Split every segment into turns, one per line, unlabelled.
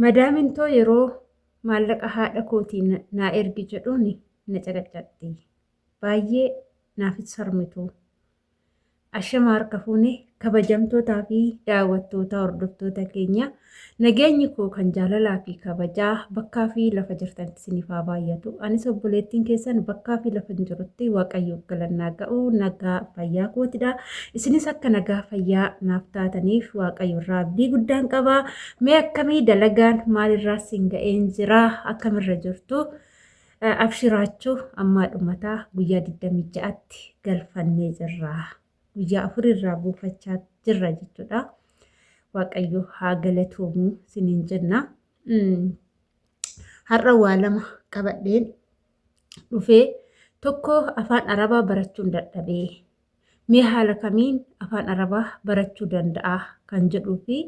Madaamin too yeroo maallaqa haadha kootii naa ergi jedhuun na caqacaqxi. Baay'ee naafis sarmitu. Ashama harka fuune kabajamtootaa fi daawwattoota hordoftoota keenya, nageenyi koo kan jaalalaa fi kabajaa bakkaa fi lafa jirtanitti isiniif haa baay'atu. Anis obboleettiin keessan bakkaa fi lafa hin jirutti Waaqayyoof galannaa ga'u nagaa fayyaa kootidha. Isinis akka nagaa fayyaa naaf taataniif Waaqayyo irraa abdii guddaan qaba. Mee akkamii dalagaan maalirraa sin ga'een jira? Akkamirra jirtu? Abshiraachuu ammaa dhumataa guyyaa 26tti galfannee jirra. Guyyaa afur irraa buufachaa jirra jechuudha. Waaqayyo haa galatoomu siniin jenna. Har'a waa lama qabadheen dhufee, tokko afaan Arabaa barachuun dadhabee. Mee haala kamiin afaan Arabaa barachuu danda'a kan jedhuu fi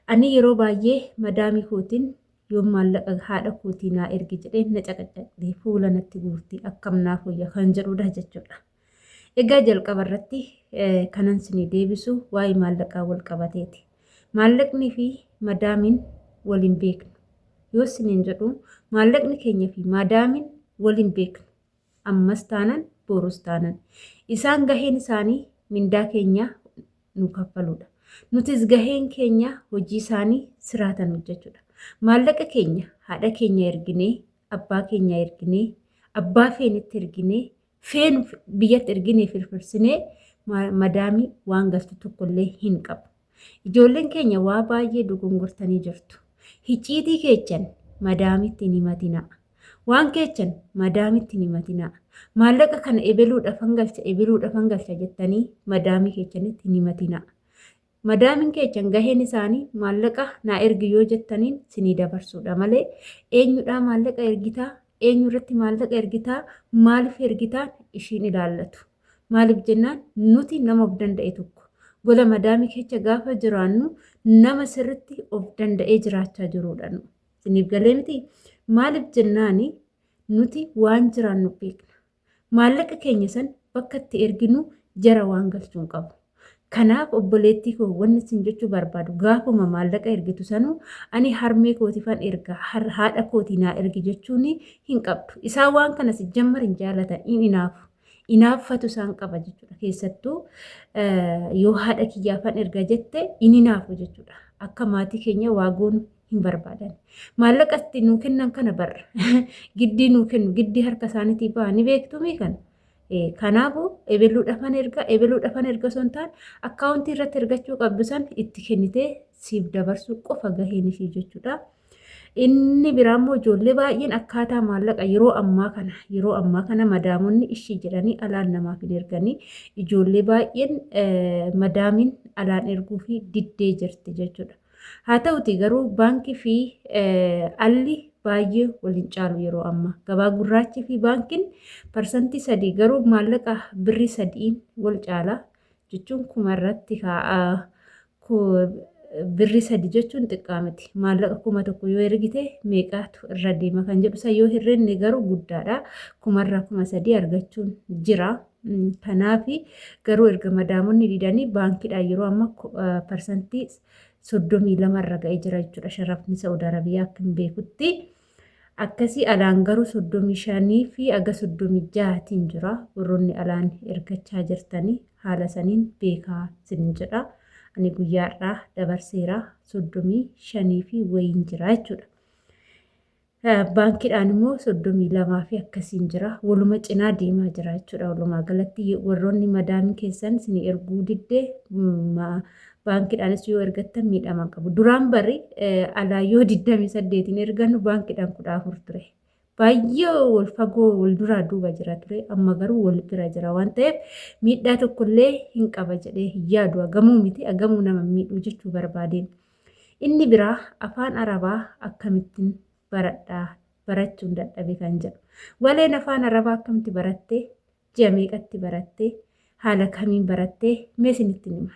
ani yeroo baay'ee madaamii kootiin yoon maallaqa haadha kootii naa ergi jedhee na caqacaqxee fuula natti guurti, akkam naaf wayya kan jedhudha jechuudha. Egaa jalqaba irratti kanan sinii deebisu waa'ee maallaqaa wal qabateeti. Maallaqni fi madaamiin wal hin beeknu. Yoo siniin jedhu, maallaqni keenya fi madaamiin wal hin beeknu. Ammas taanan borus taanan. Isaan gaheen isaanii mindaa keenya nu kaffaluudha. Nutis gaheen keenya hojii isaanii siraatan hojjechuudha. Maallaqa keenya haadha keenya erginee, abbaa keenya erginee, abbaa feenitti erginee, feenu biyyatti erginee firfirsinee madaamii waan galtu tokkollee hin qabu. Ijoolleen keenya waa baay'ee dogongortanii jirtu. Hicciitii keechan madaamitti hin himatinaa. Waan keechan madaamitti hin himatinaa. Maallaqa kana ebeluudhafan galcha, ebeluudhafan galcha jettanii madaamii keechanitti hin himatinaa. Madaamiin keechan gaheen isaanii maallaqa naa ergi yoo jettaniin sinii dabarsuudha malee eenyudhaa maallaqa ergitaa, eenyu irratti maallaqa ergitaa, maaliif ergitaan ishiin ilaallatu. Maaliif jennaan, nuti nama of danda'e tokko. Gola madaamii keessa gaafa jiraannu nama sirritti of danda'ee jiraachaa jiruudha nu. Isiniif galee miti? Maaliif jennaani, nuti waan jiraannu beekna. Maallaqa keenya san bakka itti erginu jara waan galchuu hin qabu. Kanaaf obboleettii koo, wanni isin jechuu barbaadu, gaafuma maallaqa ergitu sanuu ani harmee kootifan erga, haadha kootii naa ergi jechuun hin qabdu. Isaan waan kana si jammar hin jaalatan, hin inaafu. Inaaffatu isaan qaba jechuudha. Keessattuu yoo haadha kiyyaafan erga jette hin inaafu jechuudha. Akka maatii keenya waa goonu hin barbaadan. Maallaqa itti nuu kennan kana barra. Giddii nuu kennu, giddii harka isaaniitii ba'a ni beektumii kana. Kanaafuu ebeluudhafan erga, ebeluudhafan erga osoo hin taane, akkaawuntii irratti ergachuu qabdu san itti kennitee siif dabarsuu qofa gaheen ishii jechuudha. Inni biraa immoo ijoollee baay'een akkaataa maallaqa yeroo ammaa kana madaamonni ishii jedhanii alaan namaaf hin erganii, ijoollee baay'een madaamiin alaan erguu fi diddee jirti jechuudha. Haa ta'uti garuu baankii fi alli baay'ee waliin caalu yeroo ammaa. Gabaa gurraachi fi baankiin 3% garuu maallaqa birrii 3n wal caala jechuun 1000 irratti kaa'a. Birrii 3 jechuun xiqqaa miti. Maallaqa 1000 yoo ergite meeqaatu irra deema kan jedhu isa yoo hirrenne garuu guddaadha. 1000rraa 3000 argachuun jira. Kanaaf garuu erga madaamonni didanii baankiidhaan yeroo amma 32% irra ga'ee jira jechuudha. Sharafni Saa'ud Arabiyaa akka hin beekutti. Akkasii alaan garuu 35 fi aga 36tiin jira. Warroonni alaan ergachaa jirtanii haala saniin beekaa isinin jedha. Ani guyyaa har'aa dabarseera, 35 fi wayiin jira jechuudha. Baankiidhaan immoo 32 fi akkasiin jira. Waluma cinaa deemaa jira jechuudha. Walumaa galatti warroonni madaamiin keessan isin erguu didde baankiidhaanis yoo ergattan miidhama qabu. Duraan bari alaa yoo 28n ergannu baankiidhaan 14 ture. Baay'ee wal fagoo, wal duraa duuba jira ture. Amma garuu wal bira jira waan ta'eef miidhaa tokkollee hin qaba jedhee hin yaadu. Agamuu miti, agamuu nama miidhuu jechuu barbaadeen. Inni biraa afaan Arabaa akkamittiin baradhaa, barachuun dadhabe kan jedhu. Waleen afaan Arabaa akkamitti baratte? Ji'a meeqatti baratte? Haala kamiin baratte? Mee isinitti hima.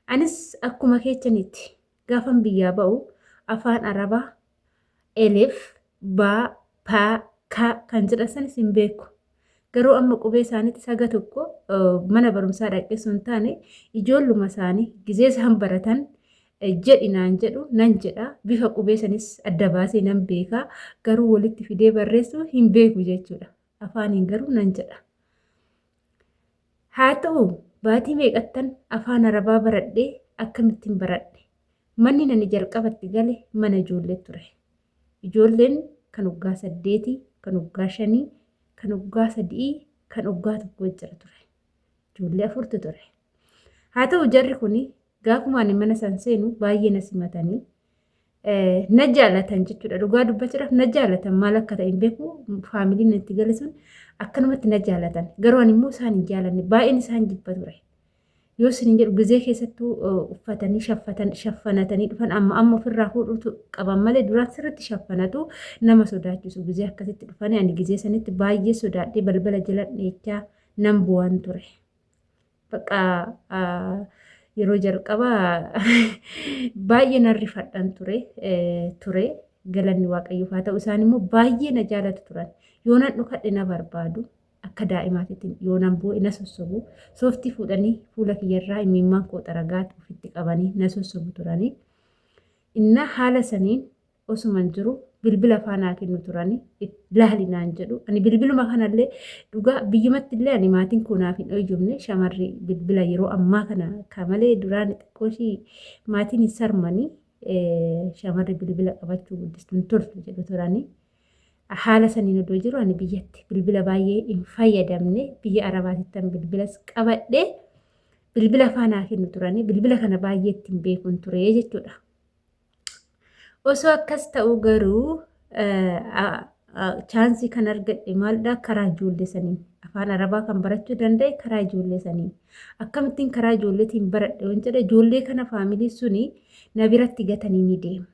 Anis akkuma keechanitti gaafan biyyaa ba'u afaan Arabaa elif, ba, pa, ka kan jedhan sanis hin beeku. Garuu amma qubee isaaniitti saga tokko mana barumsaa dhaqee sun taane ijoolluma isaanii gizee isaan baratan Jedhi naan jedhu nan jedha. Bifa qubee sanis adda baasee nan beeka. Garuu walitti fidee barreessuu hin beeku jechuudha. Afaaniin garuu nan jedha. Haa ta'u baatii meeqattan afaan Arabaa baradhee akkamittiin baradhe? Manni nani jalqabatti gale mana ijoollee ture. Ijoolleen kan waggaa saddeetii, kan waggaa shanii, kan waggaa sadi'ii, kan waggaa tokkoo jira ture. Ijoollee afurtu ture. Haa ta'u jarri kun gaafuma ani mana san seenu baay'ee na simatanii na jaalatan jechuudha. Dhugaa dubbachuudhaaf na jaalatan maal akka ta'e hin beeku. Faamiliin itti gale sun akkanumatti na jaalatan. Garuu ani immoo isaan hin jaalanne baay'een isaan jibba ture. Yoo isin hin jedhu gizee keessattuu uffatanii shaffatan shaffanatanii dhufan amma amma ofirraa fuudhuutu qaban malee duraan sirriitti shaffanatu nama sodaachisu gizee akkasitti dhufanii ani gizee sanitti baay'ee sodaadhee balbala jala dheechaa nan bu'an ture. Bakka yeroo jalqabaa baay'ee nan rifadhan ture ture galanni waaqayyoof haa ta'u isaan immoo baay'ee na jaalatu turan yoo nan dhokadhe na barbaadu akka daa'imaatitti yoo nan boo'e na sossobu sooftii fuudhanii fuula kiyyarraa imimmaan koo xaragaa ofitti qabanii na sossobu turanii innaa haala saniin osuman jiru bilbila faa naa kennu turani laali naan jedhu ani bilbiluma kanallee dhugaa biyyumatti illee ani maatiin koo naaf hin oyyomne shamarri bilbila yeroo ammaa kana ka malee duraan xiqqoo ishii maatiin hin sarmanii shamarri bilbila qabachuu guddistuun toltu jedhu turani. Haala saniin odoo jiru ani biyyatti bilbila baay'ee hin fayyadamne biyya arabaatittan bilbilas qabadhe bilbila faa naa kennu turani bilbila kana baay'ee ittiin beekuun ture jechuudha. Osoo akkas ta'u garuu chaansii kan argadhe maalidha karaa ijoollee saniin afaan arabaa kan barachuu danda'e karaa ijoollee saniin akkamittiin karaa ijoolleetiin baradhe yoon jedhe ijoollee kana faamilii suni na biratti gatanii ni deemu.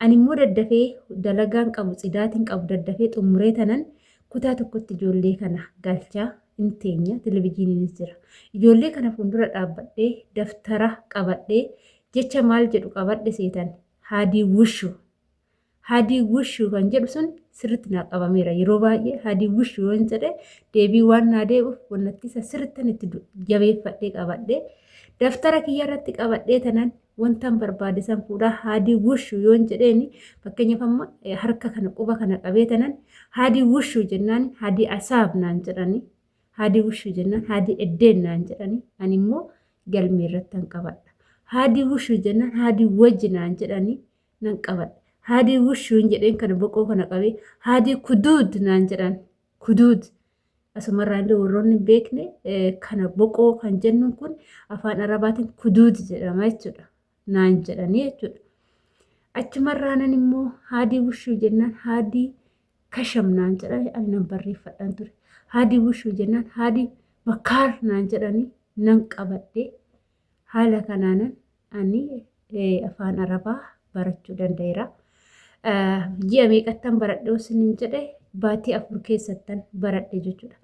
Ani immoo daddafee dalagaan qabu tsidaatiin qabu daddafee xumuree tanan kutaa tokkotti ijoollee kana galchaa hin teenya televizyiiniinis jira. Ijoollee kana fuuldura dhaabbadhee daftara qabadhee Jecha maal jedhu qabadhe seetan? Haadii wushu. Haadii wushu kan jedhu sun sirritti naa qabameera. Yeroo baay'ee haadii wushu yoon jedhe deebii waan naa deebi'uuf wannatti isa sirrittan itti jabeeffadhee qabadhe. Daftara kiyya irratti qabadhee tanan wantan barbaade san fuudhaa haadii wushu yoon jedheeni fakkeenyaaf amma harka kana quba kana qabee tanan haadii wushu jennaan haadii asaab naan jedhani. Haadii wushu jennaan haadii eddeen naan jedhani ani immoo galmee irrattan qabadha. Haadii wushuu jennaan haadii wajji naan jedhani nan qabadha. Haadii wushuun jedheen kana boqoo kana qabee haadii kuduud naan jedhan kuduud asumarraa illee warroonni hin beekne kana boqoo kan jennuun kun afaan arabaatiin kuduud jedhama jechuudha naan jedhanii jechuudha. Achumarraanan immoo haadii wushuu jennaan haadii kasham naan jedhani ani nan barreeffadhaan ture. Haadii wushuu jennaan haadii makkaar naan jedhani nan qabadhe. Haala kanaanan ani afaan arabaa barachuu danda'eera. Ji'a meeqattan baradhe osiniin jedhe baatii 4 keessattan baradhe jechuudha.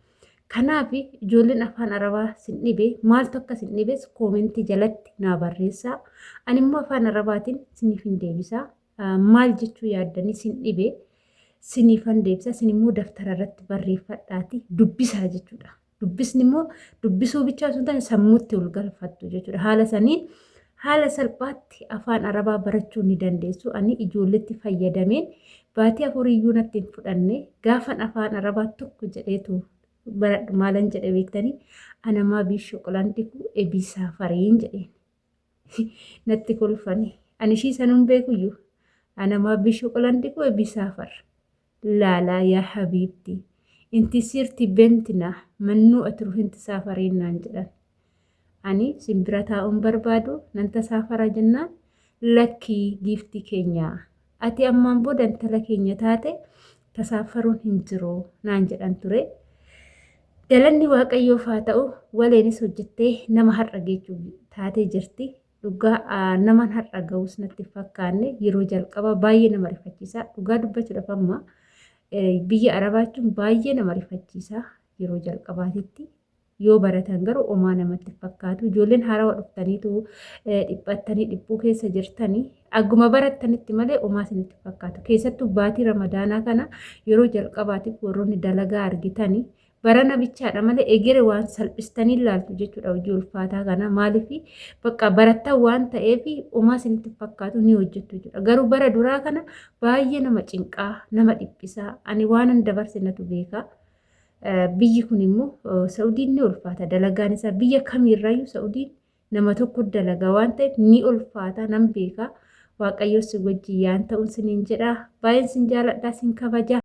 Kanaaf ijoolleen afaan arabaa sin dhibe maaltu akka sin dhibes koomentii jalatti naa barreessaa. Ani immoo afaan arabaatiin siniif hin deebisaa. Maal jechuu yaaddanii sin dhibe siniifan deebisa sin immoo daftara irratti barreeffadhaati dubbisaa jechuudha. Dubbisni immoo dubbisuu bichaa osoo hin taane sammuutti ol galfattu jechuudha. Haala saniin haala salphaatti afaan arabaa barachuu ni dandeessu. Ani ijoolletti fayyadameen baatii afuriyyuu natti hin fudhanne gaafan afaan arabaa tokko jedheetu baradhu maalan jedhe beektanii anamaa biishoo qolandiku ebiisaa fariin jedheen. Natti kolfani. Ani ishii sanuun beekuyyu. Anamaa biishoo qolandiku ebiisaa far. Laalaa yaa habiibti. Inti siirti bentina mannuu ati ruhinti saafariin naan jedhan. Ani sin bira taa'uun barbaadu nan tasaafara jennaan lakkii giiftii keenya ati ammaan booda intala keenya taate tasaafaruun hin jiru naan jedhan ture. Galanni Waaqayyoof haa ta'u waleenis hojjettee nama har'a geechuu taatee jirti. Dhugaa naman har'a ga'us natti hin fakkaanne yeroo jalqabaa baay'ee nama rifachiisa. Dhugaa dubbachuudhaaf amma biyya Arabaa jechuun baay'ee nama rifachiisa yeroo jalqabaatitti. Yoo baratan garuu omaa namatti hin fakkaatu. Ijoolleen haarawaa dhuftaniitu dhiphattanii dhiphuu keessa jirtanii agguma barattanitti malee omaa isinitti hin fakkaatu. Keessattuu baatii Ramadaanaa kana yeroo jalqabaatiif warroonni dalagaa argitanii Barana bichaadha malee egere waan salphistanii ilaaltu jechuudha hojii ulfaataa kana. Maaliif bakka barattan waan ta'eef homaa isinitti fakkaatu ni hojjettu jechuudha. Garuu bara duraa kana baay'ee nama cinqaa, nama dhiphisaa. Ani waanan dabarse natu beeka. Biyyi kun immoo Sa'udiin ni ulfaata. Dalagaan isaa biyya kamiirraayyuu Sa'udiin nama tokko dalaga waan ta'eef ni ulfaata nan beeka. Waaqayyo si wajjin yaan ta'uun siniin jedha. Baay'een sin jaaladha, sin kabaja.